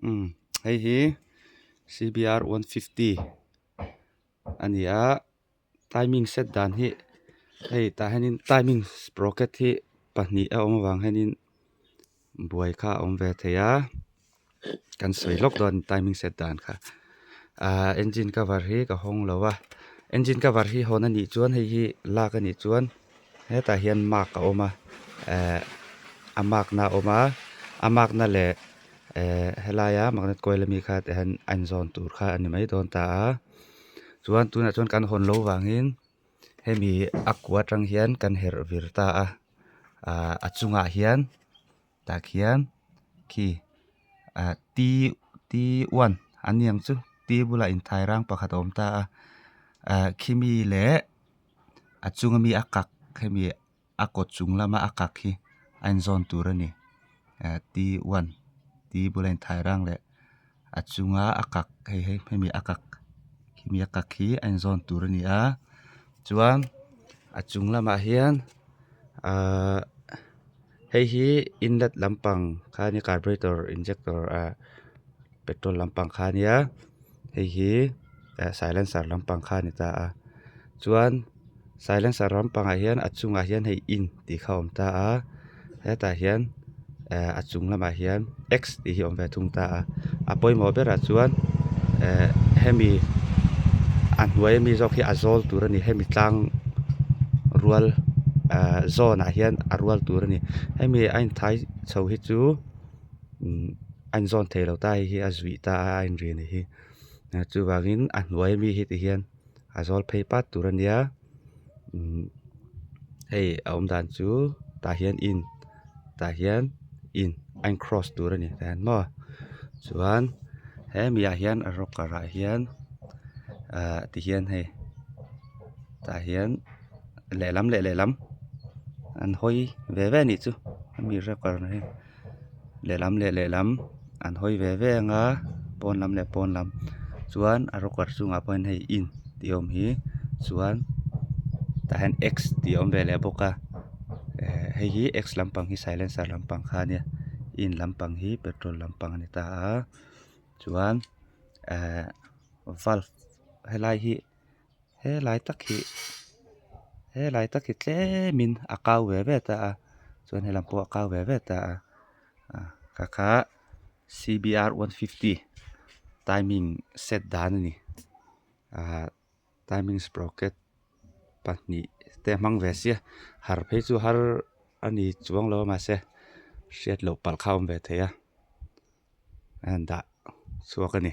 Umm hei hi CBR 150 a ni a timing set dan hi hei tah hianin timing sprocket hi pahnih a awm avang hianin buai kha a awm ve thei a kan sawi lawk dawn timing set dan kha ahh engine cover hi ka hawng lo a engine cover hi hawn a nih chuan hei hi lak a nih chuan hetah hian mark a awm a ehh a mark na a awm a a mark na leh ehh helaia magnet coil ami kha tah hian a inzawn tur kha a ni mai dawn ta a chuan tunah chuan kan hawn loh vangin hemi a kua atang hian kan herh vir ta a ahh a chungah hian tah khian khi ah T T one an ni ang chu T bulah inthai rang pakhat a awm ta a ah khimi leh a chunga mi a kak hemi a kawt chung lama a kak hi a inzawn tur a ni ah T one T bula inthai rang leh a chunga a kak hei hei hemi a kak khimi a kak hi a inzawn tur a ni a chuan a chung lamah hian ahh hei hi inlet lampang kha a nia carburetor injector ah petrol lampang kha a nia hei hi eh silencer lampang kha a ni ta a chuan silencer lampangah hian a chungah hian hei in tih kha a awm ta a hetah hian eh a chung lamah hian x tih hi a awm ve thung ta a a pawimawh berah chuan eh hemi a hnuai ami zawk hi a zawl tur a ni hemi tlang rual ah zawn ah hian a rual tur a ni hemi a inthai chho hi chu umm a inzawn thei lo ta hei hi a zuih ta a a inrin hi chuvangin a hnuai ami hi ti hian a zawl phei pat tur a nia umm hei a awm dan chu tah hian in tah hian in a in cross tur a ni tah hian maw chuan hemi ah hian a rocker ah hian ah ti hian hei tah hian lehlam leh lehlam an hawi ve ve a nih chu hemi rocker hi. Lehlam leh lehlam an hawi ve ve ang a pawn lam leh pawn lam chuan a rocker chungah pawh hian hei in tih a awm hi chuan tah hian x tih a awm ve leh bawk a eh hei hi x lampang hi silencer lampang kha a nia in lampang hi petrol lampang a ni ta a chuan eh valve helai hi. Helai tak hi helai tak hi tlemin a kau ve ve ta a chuan helam pawh a kau ve ve ta a ah kha kha CBR 150 timing set dan a ni ah timing sprocket pahnih te a hmang ve sia har phei chu har a ni chuang lo a mahse hriat loh palh kha a awm ve thei a a han dah chhuak a ni.